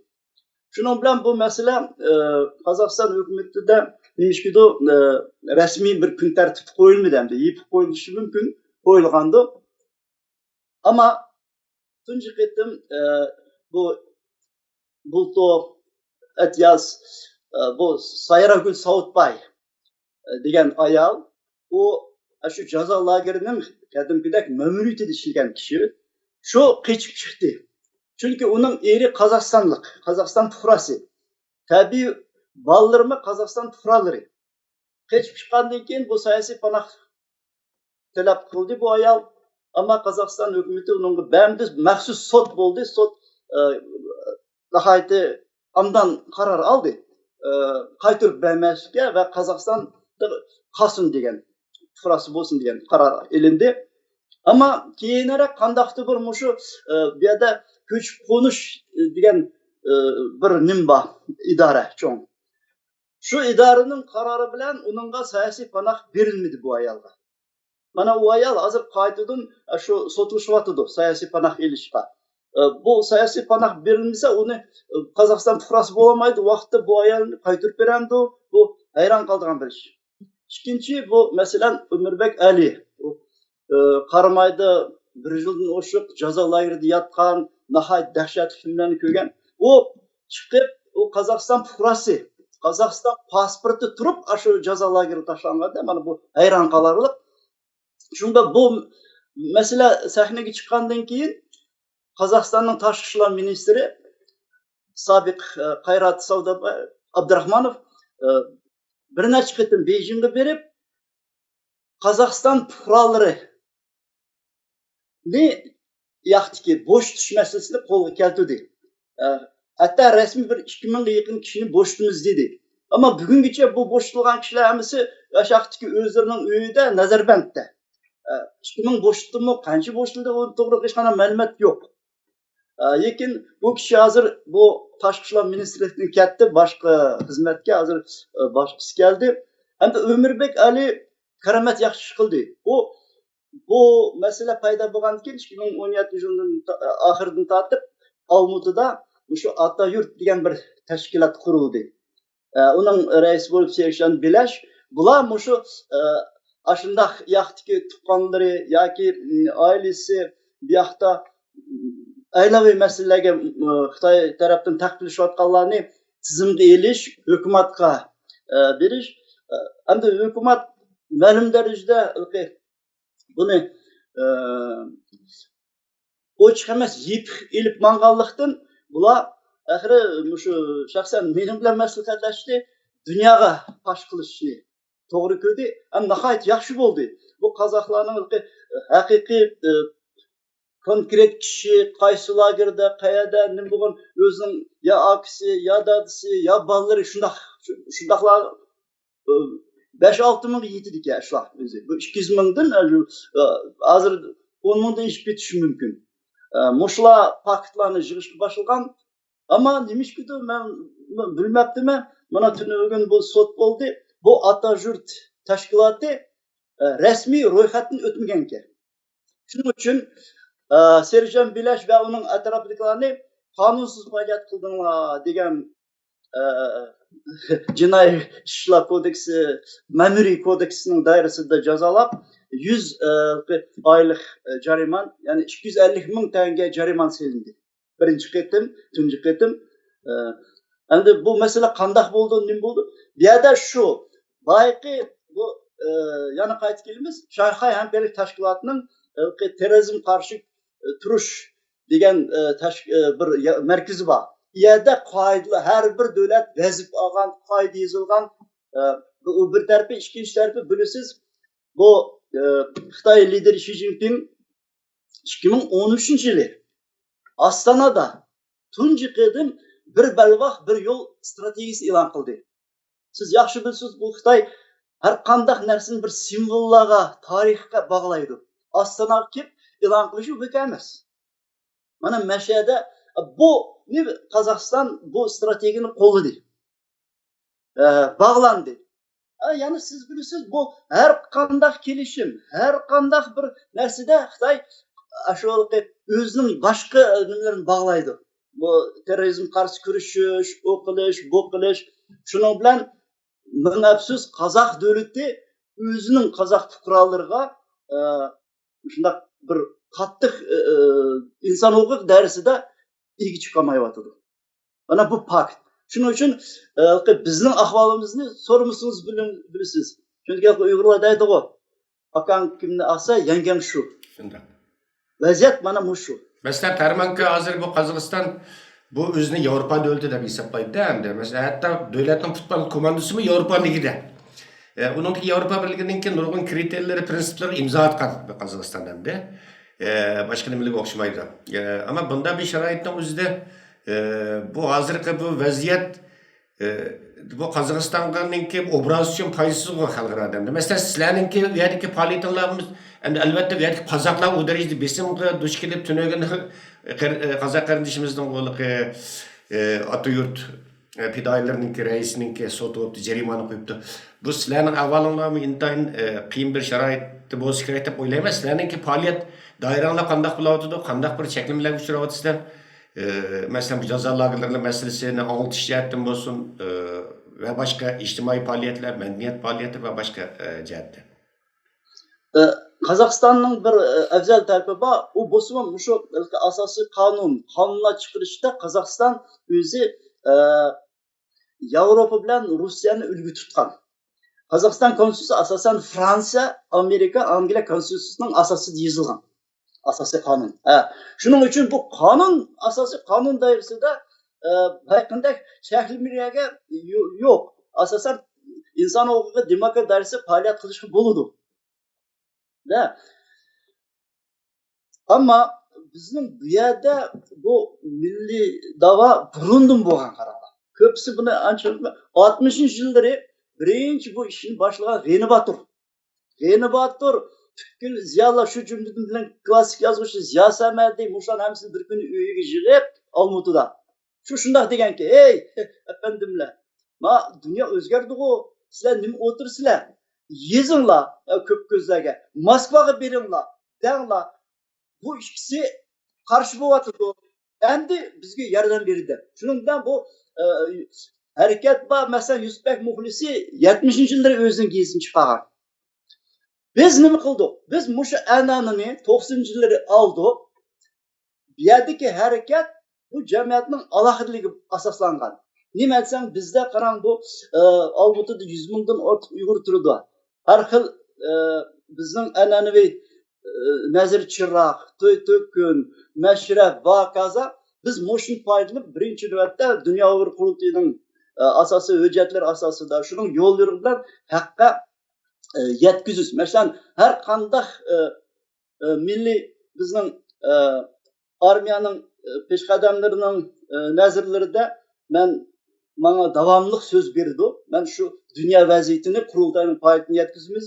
شۇنىڭ بىلەن بۇ مەسىلە، ئە، قازاقىستان ھۆكۈمىتىدە نېمىشقىدۇ، ئە، رەسمىي بىر كۈن تەرتىپتە قويۇلمىدى، ئەمدى يېپىق قويۇلۇشى مۇمكىن، قويۇلغاندۇ. ئەمما تۇنجى قېتىم، ئە، بۇ بۇلتۇر ئەتىياز، ئە، بۇ سايراگۈل ساۋۇتباي، ئە، دېگەن ئايال، ئۇ، ئە، شۇ جازا لاگېرىنىڭ قەدىمكىدەك مەمۇرىيىتىدە ئىشلىگەن كىشى. شۇ قېچىپ چىقتى. چۈنكى ئۇنىڭ ئېرى قازاقىستانلىق، قازاقىستان پۇقراسى. تەبىئىي بالىلىرىمۇ قازاقىستان پۇقرالىرى. قېچىپ چىققاندىن كېيىن بۇ سىياسىي پاناھ تەلەپ قىلدى بۇ ئايال. ئەمما قازاقىستان ھۆكۈمىتى ئۇنىڭغا بەرمىدى. مەخسۇس سوت بولدى. سوت، ئە، ناھايىتى ئابدان قارار ئالدى. ئە، قايتۇرۇپ بەرمەسلىككە ۋە قازاقىستاندا قالسۇن دېگەن، پۇقراسى بولسۇن دېگەن قارار ئېلىندى. ئەمما كېيىنرەك قانداقتۇر بىر مۇشۇ، ئە، بۇ يەردە كۆچۈپ قونۇش، ئە، دېگەن، ئە، بىر نېمە بار، ئىدارە چوڭ. شۇ ئىدارىنىڭ قارارى بىلەن ئۇنىڭغا سىياسىي پاناھ بېرىلمىدى بۇ ئايالغا. مانا ئۇ ئايال ھازىر قايتىدىن، ئە، شۇ سوتلىشىۋاتىدۇ سىياسىي پاناھ ئېلىشقا. ئە، بۇ سىياسىي پاناھ بېرىلمىسە، ئۇنى، ئە، قازاقىستان پۇقراسى بولالمايدۇ. ۋاقىتتا بۇ ئايالنى قايتۇرۇپ بېرەمدۇ؟ بۇ ھەيران قالىدىغان بىر ئىش. ئىككىنچى، بۇ مەسىلەن، ئۆمۈربەك ئەلى. ئۇ، ئە، قارامايدا بىر يىلدىن ئوشۇق جازا لاگېرىدا ياتقان، ناھايىتى دەھشەتلىك فىلىملەرنى كۆرگەن. ئۇ چىقىپ، ئۇ قازاقىستان پۇقراسى، قازاقىستان پاسپورتى تۇرۇپ، ئاشۇ جازا لاگېرىغا تاشلانغاندا، مانا بۇ ھەيران قالارلىق. شۇڭا بۇ مەسىلە سەھنىگە چىققاندىن كېيىن، قازاقىستاننىڭ تاشقى ئىشلار مىنىستىرى سابىق، ئە، قايرات سەۋداباي ئابدۇراخمانوف، ئە، بىر نەچچە قېتىم بېيجىڭغا بېرىپ، قازاقىستان پۇقرالىرىنى ياقتىكى بوشىتىش مەسىلىسىنى قولغا كەلتۈردى. ئە، ھەتتا رەسمىي بىر ئىككى مىڭغا يېقىن كىشىنى بوشىتىمىز دېدى. ئەمما بۈگۈنگىچە بۇ بوشىتىلغان كىشىلەر ھەممىسى ئاشۇ ياقتىكى ئۆزلىرىنىڭ ئۆيىدە، نەزەربەندتە. ئە، ئىككى مىڭ بوشىتىلدىمۇ، قانچە بوشىتىلدى، ئۇ توغرىلىق ھېچقانداق مەلۇمات يوق. ئە، لېكىن بۇ كىشى ھازىر بۇ تاشقى ئىشلار مىنىستىرلىكىدىن كەتتى، باشقا خىزمەتكە، ھازىر، ئە، باشقىسى كەلدى. ئەمدى ئۆمۈربەك ئەلى كارامەت ياخشى ئىش قىلدى. ئۇ، بۇ مەسىلە پەيدا بولغاندىن كېيىن، ئىككى مىڭ ئون يەتتىنچى يىلدىن تا-، ئاخىرىدىن تارتىپ ئالمۇتىدا مۇشۇ ئاتا يۇرت دېگەن بىر تەشكىلات قۇرۇلدى. ئە، ئۇنىڭ رەئىسى بولۇپ سېرىشان بىلەش. بۇلار مۇشۇ، ئە، ئاشۇنداق ياقتىكى تۇغقانلىرى ياكى، م، ئائىلىسى بۇ ياقتا، م، ئائىلىۋى مەسىلىلەرگە، م، خىتاي تەرەپتىن تەقىبلىشىۋاتقانلارنى تىزىمغا ئېلىش، ھۆكۈمەتقە، ئە، بېرىش. ئە، ئەمدى ھۆكۈمەت مەلۇم دەرىجىدە بۇنى ئوچۇق ئەمەس، يېپىق ئېلىپ ماڭغانلىقتىن، بۇلار ئاخىرى مۇشۇ شەخسەن مېنىڭ بىلەن مەسلىھەتلەشتى، دۇنياغا پاش قىلىشنى توغرا كۆردى. ھەم ناھايىتى ياخشى بولدى. بۇ قازاقلارنىڭ ھەقىقىي كونكرېت كىشى قايسى لاگېردا، قەيەردە، نېمە بولغان، ئۆزىنىڭ يا ئاكىسى، يا دادىسى، يا بالىلىرى، شۇنداق، شۇنداقلار بەش ئالتە مىڭغا يېتىدىكەن شۇلار ئۆزى. بۇ ئىككى يۈز مىڭدىن، ئە، ھازىر ئون مىڭدىن ئېشىپ كېتىشى مۇمكىن. ئە، مۇشۇلار پاكىتلارنى يىغىشقا باشلىغان. ئەمما نېمىشقىدۇر مەن بىلمەپتىمەن. مانا تۈنۈگۈن بۇ سوت بولدى. بۇ ئاتاژۇرت تەشكىلاتى، ئە، رەسمىي رويخەتتىن ئۆتمىگەنكەن. شۇنىڭ ئۈچۈن، ئە، سېرژان بىلەش ۋە ئۇنىڭ ئەتراپىدىكىلەرنى قانۇنسىز پائالىيەت قىلدىڭلار دېگەن، ئە، جىنايى ئىشلار كودېكسى، مەمۇرىي كودېكسىنىڭ دائىرىسىدە جازالاپ، يۈز، ئە، ئايلىق، ئە، جەرىمانە، يەنى ئىككى يۈز ئەللىك مىڭ تەڭگە جەرىمانە سېلىندى. بىرىنچى قېتىم، تۇنجى قېتىم. ئە، ئەمدى بۇ مەسىلە قانداق بولدى، نېمە بولدى؟ بۇ يەردە شۇ، بايىقى بۇ، ئە، يەنە قايتىپ كېلىمىز. شاڭخەي ھەمكارلىق تەشكىلاتىنىڭ، ئە، تېررورىزمغا قارشى، ئە، تۇرۇش دېگەن، ئە، تەش-، ئە، بىر يا-، مەركىزى بار. ئۇ يەردە قائىدىلەر، ھەر بىر دۆلەت ۋەزىپە ئالغان، قائىدە يېزىلغان. ئە، بۇ بىر تەرىپى، ئىككىنچى تەرىپى بىلىسىز، بۇ، ئە، خىتاي لىدېرى شى جىنپىڭ ئىككى مىڭ ئون ئۈچىنچى يىلى ئاستانادا تۇنجى قېتىم بىر بەلباغ، بىر يول ئىستراتېگىيىسى ئېلان قىلدى. سىز ياخشى بىلىسىز، بۇ خىتاي ھەر قانداق نەرسىنى بىر سىمۋوللارغا، تارىخقا باغلايدۇ. ئاستاناغا كېلىپ ئېلان قىلىشى بىكار ئەمەس. مانا مەشەدە بۇ قازاقىستان بۇ ئىستراتېگىيەنى قوللىدى. ئە، باغلاندى. ئە، يەنە سىز بىلىسىز، بۇ ھەر قانداق كېلىشىم، ھەر قانداق بىر نەرسىدە خىتاي ئاشۇ ئۆزىنىڭ باشقا نېمىلىرىنى باغلايدۇ. بۇ تېررورىزم قارشى كۈرىشىش، ئۇ قىلىش، بۇ قىلىش. شۇنىڭ بىلەن مىڭ ئەپسۇس، قازاق دۆلىتى ئۆزىنىڭ قازاق پۇقرالىرىغا، ئە، شۇنداق بىر قاتتىق، ئە، ئە، ئىنسان ھوقۇق دائىرىسىدە ئىگە چىقالمايۋاتىدۇ. مانا بۇ پاكت. شۇنىڭ ئۈچۈن، ئە، بىزنىڭ ئەھۋالىمىزنى سورىمىسىڭىز بىلىڭ-، بىلىسىز. چۈنكى ئۇيغۇرلار دەيدىغۇ، «ئاكاڭ كىمنى ئالسا، يەڭگەڭ شۇ.» شۇنداق. ۋەزىيەت مانا مۇشۇ. مەسىلەن، تەرمەنكە ھازىر بۇ قازاقىستان بۇ ئۆزىنى ياۋروپا دۆلىتى دەپ ھېسابلايدۇ ئەمدى. مەسىلەن، ھەتتا دۆلەتنىڭ پۇتبول كوماندىسىمۇ ياۋروپا لىگىدا. ئە، ئۇنىڭدىكى ياۋروپا بىرلىكىنىڭكى نۇرغۇن كرىتېرىيلىرى، پرىنسىپلىرى ئىمزا ئاتقان بۇ قازاقىستان ئەمدى. ئە، باشقا نېمىلىرىگە ئوخشىمايدۇ. ئە، ئەمما بۇنداق بىر شارائىتنىڭ ئۆزىدە، ئە، بۇ ھازىرقى بۇ ۋەزىيەت، ئە، بۇ قازاقىستاننىڭكى ئوبرازى ئۈچۈن پايدىسىزغۇ خەلقئارا ئادەمدە. مەسىلەن، سىلەرنىڭكى ئۇ يەردىكى پائالىيىتىڭلار، ئەمدى ئەلۋەتتە ئۇ يەردىكى قازاقلار ئۇ دەرىجىدە بېسىمغا دۇچ كېلىپ، تۈنۈگۈن قىر-، ئە، قازاق قېرىندىشىمىزنىڭ بۇ، ئە، ئاتىيۇرت ئە، پىدائىيلىرىنىڭكى رەئىسىنىڭكى سوتى بوپتۇ، جەرىمانە قويۇپتۇ. بۇ سىلەرنىڭ ئەھۋالىڭلارمۇ ئىنتايىن، ئە، قىيىن بىر شارائىتتا بولسا كېرەك دەپ ئويلايمەن. سىلەرنىڭكى پائالىيەت دائىرەڭلار قانداق بولاۋاتىدۇ؟ قانداق بىر چەكلىمىلەرگە ئۇچراۋاتىسىلەر؟ ئە، مەسىلەن، بۇ جازا لاگېرلىرى مەسىلىسىنى ئاڭلىتىش جەھەتتىن بولسۇن، ئە، ۋە باشقا ئىجتىمائىي پائالىيەتلەر، مەدەنىيەت پائالىيەتلىرى ۋە باشقا، ئە، جەھەتتە. ئە، قازاقىستاننىڭ بىر، ئە، ئەۋزەل تەرىپى بار. ئۇ بولسىمۇ مۇشۇ ئاساسىي قانۇن، قانۇنلار چىقىرىشتا قازاقىستان ئۆزى، ئە، ياۋروپا بىلەن روسىيەنى ئۈلگە تۇتقان. قازاقىستان كونستىتۇتسىيىسى ئاساسەن فرانسىيە، ئامېرىكا، ئانگلىيە كونستىتۇتسىيىسىنىڭ ئاساسىدا يېزىلغان. ئاساسىي قانۇن. ھە. شۇنىڭ ئۈچۈن بۇ قانۇن، ئاساسىي قانۇن دائىرىسىدە، ئە، ھەرقانداق چەكلىمىلەرگە يو-، يوق. ئاساسەن ئىنسان ھوقۇقى، دېموكرات دائىرىسىدە پائالىيەت قىلىشقا بولىدۇ. ھە. ئەمما بىزنىڭ بۇ يەردە بۇ مىللىي داۋا بۇرۇندىن بولغان، قاراڭلار. كۆپىسى بۇنى ئانچە ئاتمىشىنچى يىللىرى بىرىنچى بۇ ئىشنى باشلىغان غېنى باتۇر. غېنى باتۇر، پۈتكۈل زىيالىيلار، شۇ جۈملىدىن بىلەن كلاسسىك يازغۇچى زىيا سەمەدى، مۇشۇلارنىڭ ھەممىسىنى بىر كۈنى ئۆيىگە يىغىپ، ئالمۇتىدا. شۇ شۇنداق دېگەنكى، «ھەي، ئەپەندىملەر، ما دۇنيا ئۆزگەردىغۇ، سىلەر نېمە ئولتۇرىسىلەر؟ يېزىڭلار، ئە، كۆپ كۆزلەرگە، موسكۋاغا بېرىڭلار، دەڭلار، بۇ ئىككىسى قارشى بولۇۋاتىدۇ، ئەمدى بىزگە ياردەم بېرىدۇ» دەپ. شۇنىڭ بىلەن بۇ، ئە، ھەرىكەت بار، مەسىلەن، يۈسۈپبەگ مۇخلىسى يەتمىشىنچى يىللىرى ئۆزىنىڭ گېزىتىنى چىقارغان. بىز نېمە قىلدۇق؟ بىز مۇشۇ ئەنئەنىنى توقسىنىنچى يىللىرى ئالدۇق. بۇ يەردىكى ھەرىكەت بۇ جەمئىيەتنىڭ ئالاھىدىلىكىگە ئاساسلانغان. نېمە دېسەڭ، بىزدە قاراڭ، بۇ، ئە، ئالمۇتىدا يۈز مىڭدىن ئارتۇق ئۇيغۇر تۇرىدۇ. ھەر خىل ئە، بىزنىڭ ئەنئەنىۋى، ئە، نەزىر چىراغ، توي تۆكۈن، مەشرەپ ۋە ھاكازا، بىز مۇشۇنى پايدىلىنىپ، بىرىنچى نۆۋەتتە دۇنيا ئۇيغۇر قۇرۇلتىيىنىڭ، ئە، ئاساسىي ھۆججەتلىرى ئاساسىدا، شۇنىڭ يوليورۇقى بىلەن ھەققە، ئە، يەتكۈزۈش. مەسىلەن، ھەر قانداق، ئە، ئە، مىللىي بىزنىڭ، ئە، ئارمىيەنىڭ، ئە، پېشقەدەملىرىنىڭ، ئە، نەزەرلىرىدە مەن، ماڭا داۋاملىق سۆز بېرىدۇ. مەن شۇ دۇنيا ۋەزىيىتىنى قۇرۇلتاينىڭ پائالىيىتىنى يەتكۈزىمىز.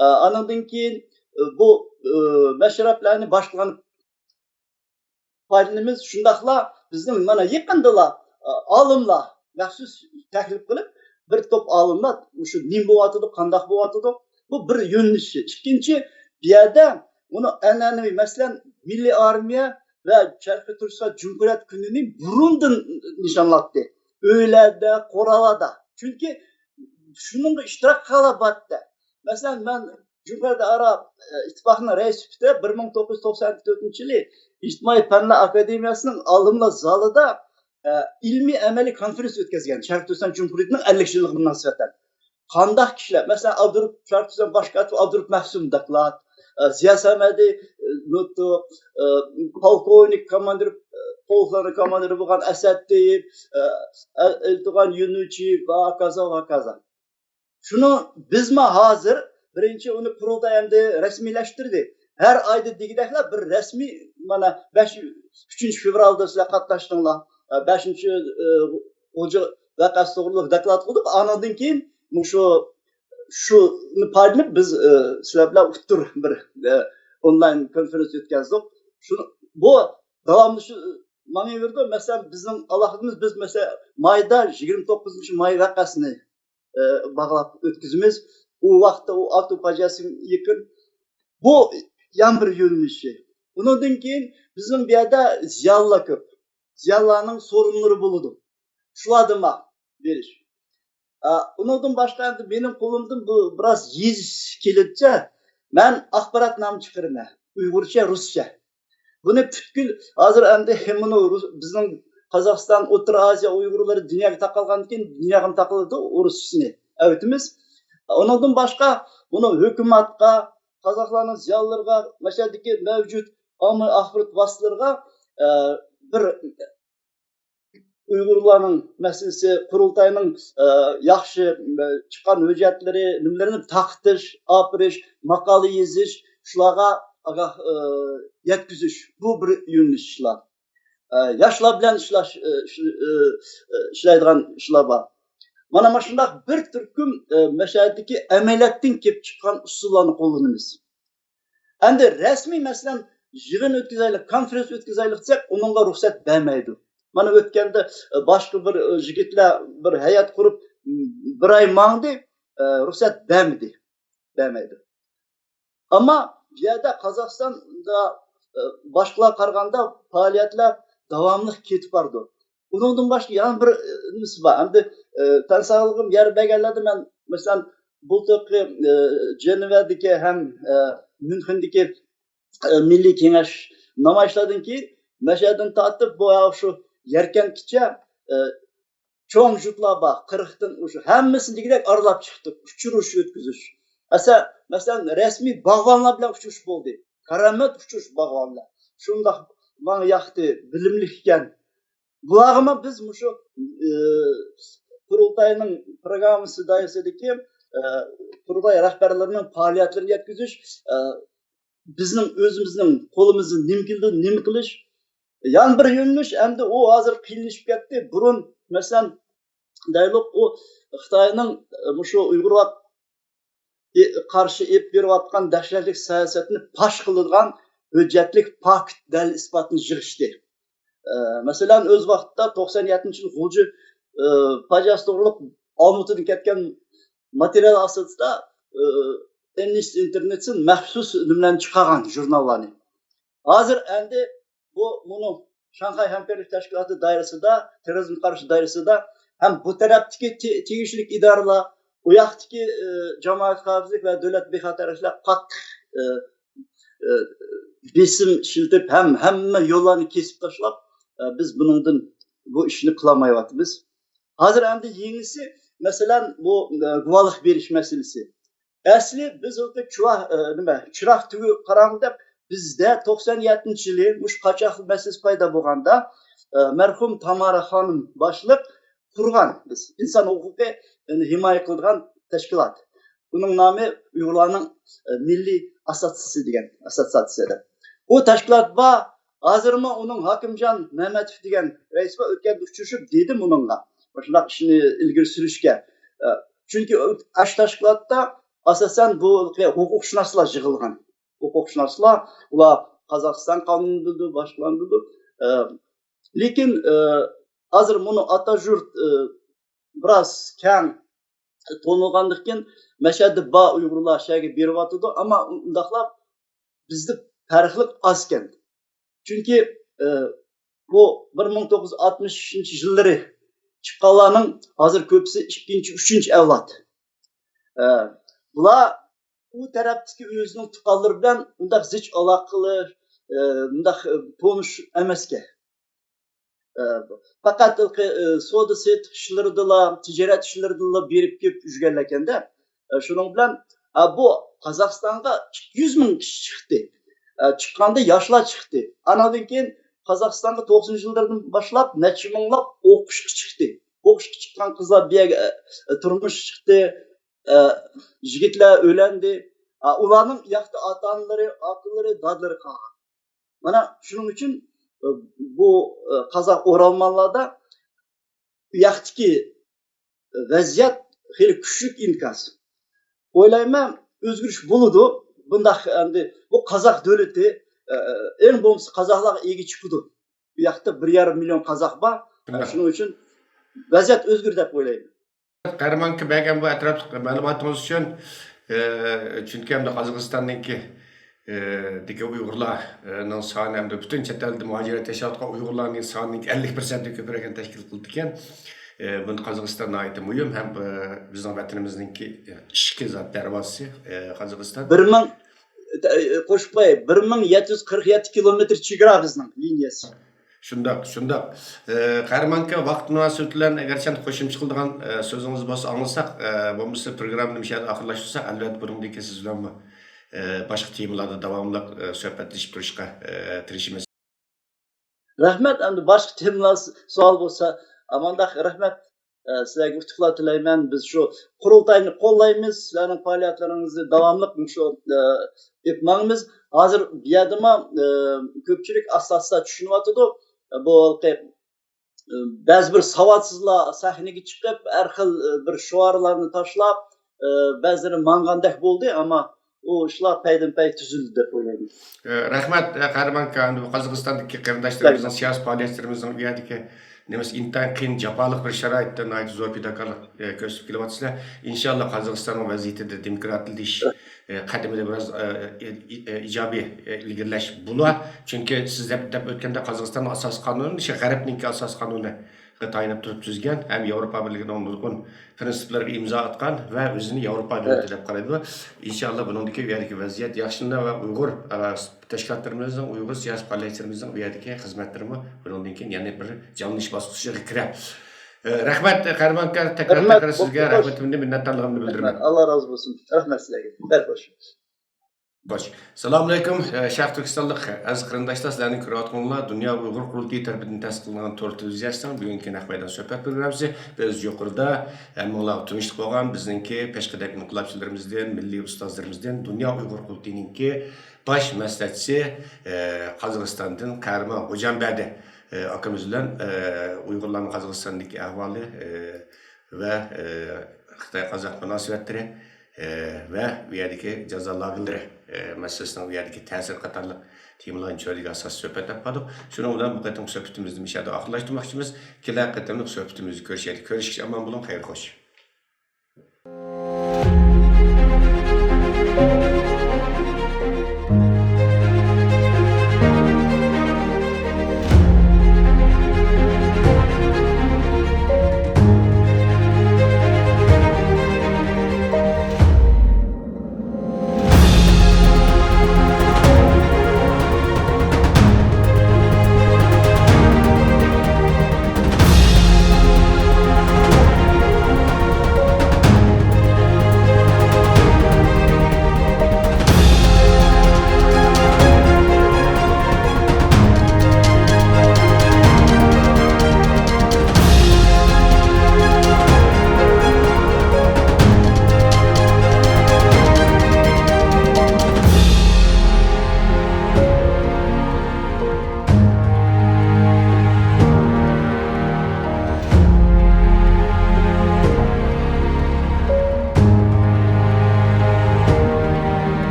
ئە، ئانىڭدىن كېيىن، ئە، بۇ، ئە، مەشرەپلەرنى باشقىلارنى پايدىلىنىمىز. شۇنداقلا بىزنىڭ مانا يېقىندىلا، ئە، ئالىملار مەخسۇس تەكلىپ قىلىپ، بىر توپ ئالىملار مۇشۇ نېمە بولۇۋاتىدۇ، قانداق بولۇۋاتىدۇ، بۇ بىر يۆنىلىشى. ئىككىنچى، بۇ يەردە ئۇنى ئەنئەنىۋى، مەسىلەن، مىللىي ئارمىيە ۋە شەرقىي تۈركىستان جۇمھۇرىيەت كۈنىنى بۇرۇندىن نىشانلاتتى. ئۆيلەردە، قورالاردا. چۈنكى شۇنىڭغا ئىشتىراك قىلالاپتى. مەسىلەن، مەن جۇمھۇرىيەت ئارا، ئە، ئىتتىپاقنىڭ رەئىسى سۈپىتىدە بىر مىڭ توققۇز يۈز توقسان تۆتىنچى يىلى ئىجتىمائىي پەنلەر ئاكادېمىيەسىنىڭ ئالىملار زالىدا، ئە، ئىلمىي ئەمەلىي كونفېرېنس ئۆتكۈزگەن شەرقىي تۈركىستان جۇمھۇرىيىتىنىڭ ئەللىك يىللىقىغا مۇناسىۋەتەن. قانداق كىشىلەر؟ مەسىلەن، ئابدۇرۇپ، شەرقىي تۈركىستان باش كاتىپى ئابدۇرۇپ مەخسۇم دوكلات، ئە، زىيا سەمەدى، ئە، نۇتۇق، ئە، پولكوۋنىك كوماندىر، ئە، پولكلارنىڭ كوماندىرى بولغان ئەسەد تېيىپ، ئە، ئە، ئەلتۇغان يۇنۇچى ۋە ھاكازا، ۋە ھاكازا. شۇنى بىزمۇ ھازىر بىرىنچى ئۇنى قۇرۇلتاي ئەمدى رەسمىيلەشتۈردى. ھەر ئايدا دېگۈدەكلا بىر رەسمىي، مانا، بەش، ئۈچىنچى فېۋرالدا سىلەر قاتناشتىڭلار. ئە، بەشىنچى، ئە، غۇلجا ۋەقەسى توغرۇلۇق دوكلات قىلدۇق. ئانىڭدىن كېيىن مۇشۇ، شۇنى پايدىلىنىپ بىز، ئە، سىلەر بىلەن ئۇتتۇر بىر، ئە، ئونلاين كونفېرېنس ئۆتكۈزدۇق. شۇ، بۇ داۋاملىشىپ ماڭىۋېرىدۇ. مەسىلەن، بىزنىڭ ئالاقىمىز، بىز، مەسىلەن، مايدا يىگىرمە توققۇزىنچى ماي ۋەقەسىنى ئە، باغلاپ ئۆتكۈزىمىز. ئۇ ۋاقىتتا ئۇ ئاتوم پاجىئەسىگە يېقىن. بۇ يەنە بىر يۆنىلىشى. ئۇنىڭدىن كېيىن بىزنىڭ بۇ يەردە زىيالىيلار كۆپ. زىيالىيلارنىڭ سورۇنلىرى بولىدۇ. شۇلاردىنمۇ بېرىش. ئە، ئۇنىڭدىن باشقا ئەمدى مېنىڭ قولۇمدىن بۇ بىراز يېزىش كېلىدىچە، مەن ئاخباراتنامە چىقىرىمەن. ئۇيغۇرچە، رۇسچە. بۇنى پۈتكۈل ھازىر ئەمدى مۇنى رۇس-، بىزنىڭ قازاقىستان، ئوتتۇرا ئازىيا ئۇيغۇرلىرى دۇنياغا تارقالغاندىن كېيىن دۇنياغا تارقىلىدۇ، ئورۇسچىسىنى ئەۋېتىمىز. ئۇنىڭدىن باشقا بۇنى ھۆكۈمەتقە، قازاقلارنىڭ زىيالىيلىرىغا، مەشەدىكى مەۋجۇت ئاممىۋى ئاخبارات ۋاسىتىلىرىغا، ئە، بىر ئۇيغۇرلارنىڭ مەسىلىسى، قۇرۇلتاينىڭ، ئە، ياخشى، ئە، چىققان ھۆججەتلىرى، نېمىلىرىنى تارقىتىش، ئاپىرىش، ماقالە يېزىش، شۇلارغا ئاگاھ، ئە، يەتكۈزۈش. بۇ بىر يۆنىلىش ئىشلار. ئە، ياشلار بىلەن ئىشلاش، ئە، ئىش-، ئە، ئە، ئىشلەيدىغان ئىشلار بار. مانا، مانا شۇنداق بىر تۈركۈم، ئە، مەشەدىكى ئەمەلىيەتتىن كېلىپ چىققان ئۇسۇللارنى قوللىنىمىز. ئەمدى رەسمىي، مەسىلەن، يىغىن ئۆتكۈزەيلى، كونفېرېنس ئۆتكۈزەيلى دېسەك، ئۇنىڭغا رۇخسەت بەرمەيدۇ. مانا ئۆتكەندە، ئە، باشقا بىر، ئە، يىگىتلەر بىر ھەيئەت قۇرۇپ، م، بىر ئاي ماڭدى، ئە، رۇخسەت بەرمىدى، بەرمەيدۇ. ئەمما بۇ يەردە قازاقىستاندا، ئە، باشقىلارغا قارىغاندا پائالىيەتلەر داۋاملىق كېتىپ بارىدۇ. ئۇنىڭدىن باشقا يەنە بىر، ئە، نېمىسى بار. ئەمدى، ئە، تەن ساغلىقىم يار بەرگەنلەردە مەن، مەسىلەن، بۇلتۇرقى، ئە، جەنۋەدىكى ھەم، ئە، ميۇنخېندىكى، ئە، مىللىي كېڭەش نامايىشلاردىن كېيىن مەشەدىن تارتىپ بۇ شۇ يەركەنتكىچە، ئە، چوڭ جۇتلار بار، قىرىقتىن ئوشۇق. ھەممىسىنى دېگۈدەك ئارىلاپ چىقتۇق، ئۇچرىشىش ئۆتكۈزۈش. ئەسە-، مەسىلەن، رەسمىي باغۋەنلەر بىلەن ئۇچرىشىش بولدى. كارامەت ئۇچرىشىش باغۋەنلەر. شۇنداق ماڭا ياقتى، بىلىملىك ئىكەن. بۇلارغىمۇ بىز مۇشۇ، ئى، قۇرۇلتاينىڭ پروگراممىسى دائىرىسىدىكى، ئى، قۇرۇلتاي رەھبەرلىرىنىڭ پائالىيەتلىرىنى يەتكۈزۈش، ئى، بىزنىڭ ئۆزىمىزنىڭ قولىمىزدىن نېمە كېلىدۇ، نېمە قىلىش. يەنە بىر يۆنىلىش، ئەمدى ئۇ ھازىر قىيىنلىشىپ كەتتى. بۇرۇن، مەسىلەن، دەيلۇق، ئۇ خىتاينىڭ، ئى، مۇشۇ ئۇيغۇرغا ئى-، قارشى ئېلىپ بېرىۋاتقان دەھشەتلىك سىياسەتنى پاش قىلىدىغان ھۆججەتلىك پاكىت، دەلىل ئىسپاتنى يىغىشتى. ئى، مەسىلەن، ئۆز ۋاقتىدا توقسان يەتتىنچى يىل غۇلجا، ئى، پاجىئەسى توغرۇلۇق ئالمۇتىدىن كەتكەن ماتېرىيال ئاساسىدا، ئى، ئېمنىستى ئىنتېرنېشنال مەخسۇس نېمىلەرنى چىقارغان، ژۇرناللارنى. ھازىر ئەمدى بۇ، مۇنۇ شاڭخەي ھەمكارلىق تەشكىلاتى دائىرىسىدا، تېررورىزمغا قارشى دائىرىسىدا ھەم بۇ تەرەپتىكى تې-، تېگىشلىك ئىدارىلەر، ئۇ ياقتىكى، ئى، جامائەت خەۋپسىزلىك ۋە دۆلەت بىخەتەرلىكلەر قاتتىق، ئى، ئى، بېسىم ئىشلىتىپ، ھەم، ھەممە يوللارنى كېسىپ تاشلاپ، ئى، بىز بۇنىڭدىن بۇ ئىشنى قىلالمايۋاتىمىز. ھازىر ئەمدى يېڭىسى، مەسىلەن، بۇ، ئى، گۇۋاھلىق بېرىش مەسىلىسى. ئەسلى بىز ئۇ چۇۋا-، ئە، نېمە، چىراغ تۈگى قاراڭغۇ دەپ، بىزدە توقسان يەتتىنچى يىلى مۇشۇ قاچاقلىق مەسىلىسى پەيدا بولغاندا، ئە، مەرھۇم تامارا خانىم باشلىق قۇرغان بىز ئىنسان ھوقۇقى ھىمايە قىلىدىغان تەشكىلات. ئۇنىڭ نامى ئۇيغۇرلارنىڭ، ئە، مىللىي ئاسسوتسىيىسى دېگەن ئاسسوتسىياتسىيە. ئۇ تەشكىلات بار. ھازىرمۇ ئۇنىڭ ھاكىمجان مەمەتوف دېگەن رەئىس بار. ئۆتكەندە ئۇچرىشىپ دېدىم ئۇنىڭغا مۇشۇنداق ئىشنى ئىلگىرى سۈرۈشكە. ئە، چۈنكى ئاشۇ تەشكىلاتتا ئاساسەن بۇ ھوقۇقشۇناسلار يىغىلغان. ھوقۇقشۇناسلار، ئۇلار قازاقىستان قانۇنىنى بىلىدۇ، باشقىلارنى بىلىدۇ. ئە، لېكىن، ئە، ھازىر مۇنۇ ئاتاژۇرت، ئە، بىراز كەڭ تونۇلغاندىكىن، مەشەدە بار ئۇيغۇرلار شەگە بېرىۋاتىدۇ، ئەمما ئۇنداقلار بىزدە پەرقلىق ئازكەن. چۈنكى، ئە، بۇ بىر مىڭ توققۇز يۈز ئاتمىش ئۈچىنچى يىللىرى چىققانلارنىڭ ھازىر كۆپىسى ئىككىنچى، ئۈچىنچى ئەۋلاد. ئە، بۇلار ئۇ تەرەپتىكى ئۆزىنىڭ تۇغقانلىرى بىلەن ئۇنداق زىچ ئالاقىلىق، ئە، ئۇنداق، ئە، تونۇش ئەمەسكەن. ئە، پەقەت، ئە، سودا سېتىق ئىشلىرىدىلا، تىجارەت ئىشلىرىدىلا بېرىپ كېلىپ يۈرگەنلەركەندە. ئە، شۇنىڭ بىلەن، ئە، بۇ قازاقىستانغا ئىككى يۈز مىڭ كىشى چىقتى. ئە، چىققاندا ياشلار چىقتى. ئانىڭدىن كېيىن قازاقىستانغا توقسىنىنچى يىللاردىن باشلاپ نەچچە مىڭلاپ ئوقۇشقا چىقتى. ئوقۇشقا چىققان قىزلار بۇ يەرگە، ئە، تۇرمۇشقا چىقتى. ئە، يىگىتلەر ئۆيلەندى. ئە، ئۇلارنىڭ ياقتا ئاتا-ئانىلىرى، ئاكىلىرى، دادىلىرى قالغان. مانا شۇنىڭ ئۈچۈن، ئە، بۇ، ئە، قازاق ئورالمانلاردا بۇ ياقتىكى ۋەزىيەت خېلى كۈچلۈك ئىنكاس. ئويلايمەن، ئۆزگىرىش بولىدۇ. بۇنداق ئەمدى بۇ قازاق دۆلىتى، ئە، ئەڭ بولمىسا قازاقلارغا ئىگە چىقىدۇ. بۇ ياقتا بىر يارىم مىليون قازاق بار. شۇنىڭ ئۈچۈن ۋەزىيەت ئۆزگىرىدۇ دەپ ئويلايمەن. قەھرىمان ئاكا بەرگەن بۇ ئەتراپلىق مەلۇماتىڭىز ئۈچۈن، ئە، چۈنكى ئەمدى قازاقىستاننىڭكى، ئە، دىكى ئۇيغۇرلارنىڭ سانى ئەمدى پۈتۈن چەت ئەلدە مۇھاجىرەت ياشاۋاتقان ئۇيغۇرلارنىڭ سانىنىڭ ئەللىك پىرسەنتتىن كۆپرەكىنى تەشكىل قىلىدىكەن. ئە، بۇنى قازاقىستان ناھايىتى مۇھىم ھەم، ئە، بىزنىڭ ۋەتىنىمىزنىڭكى ئىچكى زات دەرۋازىسى، ئە، قازاقىستان. بىر مىڭ، ئە، قوشۇپ قوياي، بىر مىڭ يەتتە يۈز قىرىق يەتتە كىلومېتىر چېگرا بىزنىڭ لىنىيەسى. شۇنداق، شۇنداق. ئە، قەھرىمان ئاكا، ۋاقىت مۇناسىۋىتى بىلەن ئەگەرچە قوشۇمچە قىلىدىغان، ئە، سۆزىڭىز بولسا ئاڭلىساق، ئە، بولمىسا پروگراممىنى مۇشۇ يەردە ئاخىرلاشتۇرساق، ئەلۋەتتە بۇنىڭدىن كېيىن سىز بىلەنمۇ، ئە، باشقا تېمىلاردا داۋاملىق، ئە، سۆھبەتلىشىپ تۇرۇشقا، ئە، تىرىشىمىز. رەھمەت، ئەمدى باشقا تېمىلار س-، سوئال بولسا، ئاماندا رەھمەت، ئە، سىلەرگە ئۇتۇقلار تىلەيمەن. بىز شۇ قۇرۇلتاينى قوللايمىز، سىلەرنىڭ پائالىيەتلىرىڭىزنى داۋاملىق شۇ، ئە، ئېلىپ ماڭىمىز. ھازىر بۇ يەردىمۇ، ئە، كۆپچىلىك ئاستا-ئاستا چۈشىنىۋاتىدۇ. بۇ ھېلىقى، ئە، بەزى بىر ساۋاتسىزلار سەھنىگە چىقىپ، ھەر خىل، ئە، بىر شوئارلارنى تاشلاپ، ئە، بەزىلىرى ماڭغاندەك بولدى، ئەمما ئۇ ئىشلار پەيدىنپەي تۈزۈلدى دەپ ئويلايمەن. ئە، رەھمەت، ئە، قەھرىمان ئاكا، ئەمدى بۇ قازاقىستاندىكى قېرىنداشلىرىمىزنىڭ، سىياسىي پائالىيەتچىلىرىمىزنىڭ ئۇ يەردىكى نېمىسى ئىنتايىن قىيىن، جاپالىق بىر شارائىتتا ناھايىتى زور پىداكارلىق، ئە، كۆرسىتىپ كېلىۋاتىسىلەر. ئىنشاللا قازاقىستاننىڭ ۋەزىيىتىدە دېموكراتلىشىش، ئە، قەدىمىدە بىراز، ئە، ئى-، ئى-، ئىجابىي، ئە، ئىلگىرىلەش بولار. چۈنكى سىز دەپ، دەپ ئۆتكەندە قازاقىستاننىڭ ئاساسىي قانۇنى، شۇ غەربنىڭكى ئاساسىي قانۇنى تايىنىپ تۇرۇپ تۈزگەن ھەم ياۋروپا بىرلىكىنىڭ نۇرغۇن پىرىنسىپلىرىغا ئىمزا ئاتقان ۋە ئۆزىنى ياۋروپا دۆلىتى دەپ قارايدۇ. ئىنشاللا بۇنىڭدىكى ئۇ يەردىكى ۋەزىيەت ياخشىلىنار ۋە ئۇيغۇر، ئە، تەشكىلاتلىرىمىزنىڭ، ئۇيغۇر سىياسىي پائالىيەتچىلىرىمىزنىڭ ئۇ يەردىكى خىزمەتلىرىمۇ بۇنىڭدىن كېيىن يەنە بىر جانلىنىش باسقۇچىغا كىرەر. ئە، رەھمەت، قەھرىمان ئاكا، تەكرار، رەھمەت، تەكرار سىزگە رەھمىتىمنى، مىننەتدارلىقىمنى بىلدۈرىمەن. رەھمەت، ئاللا رازى بولسۇن. رەھمەت سىلەرگە. بەك خوش. خوش. سالامۇئەلەيكۇم، ئە، شەرقىي تۈركىستانلىق ئەزىز قېرىنداشلار، سىلەرنى كۆرۈۋاتقىنىڭلار دۇنيا ئۇيغۇر قۇرۇلتىيى تەرىپىدىن تەسىس قىلىنغان تور تېلېۋىزىيەسىنىڭ بۈگۈنكى نەق مەيدان سۆھبەت پروگراممىسى. بىز يۇقىرىدا ھەممىڭلارغا تونۇشلۇق بولغان بىزنىڭكى پېشقەدەم ئىنقىلابچىلىرىمىزدىن، مىللىي ئۇستازلىرىمىزدىن، دۇنيا ئۇيغۇر قۇرۇلتىيىنىڭكى باش مەسلىھەتچىسى، ئە، قازاقىستاندىن قەھرىمان غوجامبەردى، ئە، ئاكىمىز بىلەن، ئە، ئۇيغۇرلارنىڭ قازاقىستاندىكى ئەھۋالى، ئە، ۋە، ئە، خىتاي-قازاق مۇناسىۋەتلىرى، ئە، ۋە ئۇ يەردىكى جازا لاگېرلىرى، ئە، مەسىلىسىنىڭ ئۇ يەردىكى تەسىرى قاتارلىق تېمىلارنى چۆرىدىگە ئاساسىي سۆھبەتلەپ باردۇق. شۇنىڭ بىلەن بۇ قېتىمقى سۆھبىتىمىزنى مۇشۇ يەردە ئاخىرلاشتۇرماقچىمىز. كېلەر قېتىملىق سۆھبىتىمىزدە كۆرۈشەيلى. كۆرۈشكىچە ئامان بولۇڭ، خەير خوش.